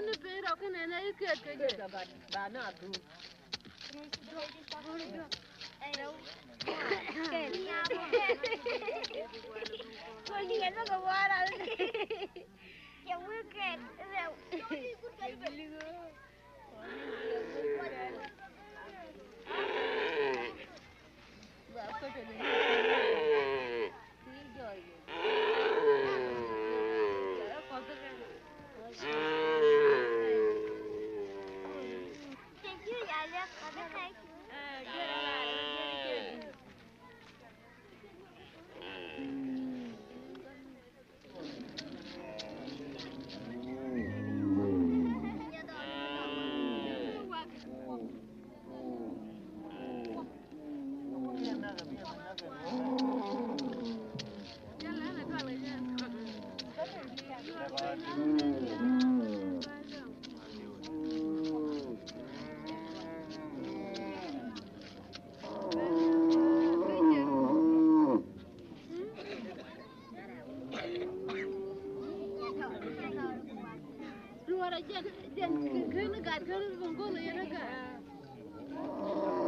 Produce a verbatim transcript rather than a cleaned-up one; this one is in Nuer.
Ni piny rɔ kä nɛn a iket kɛ jɛ. Ba na thur. Luɔrɛ jɛn, jɛn, keni gat, keni bungolo yɛn gat.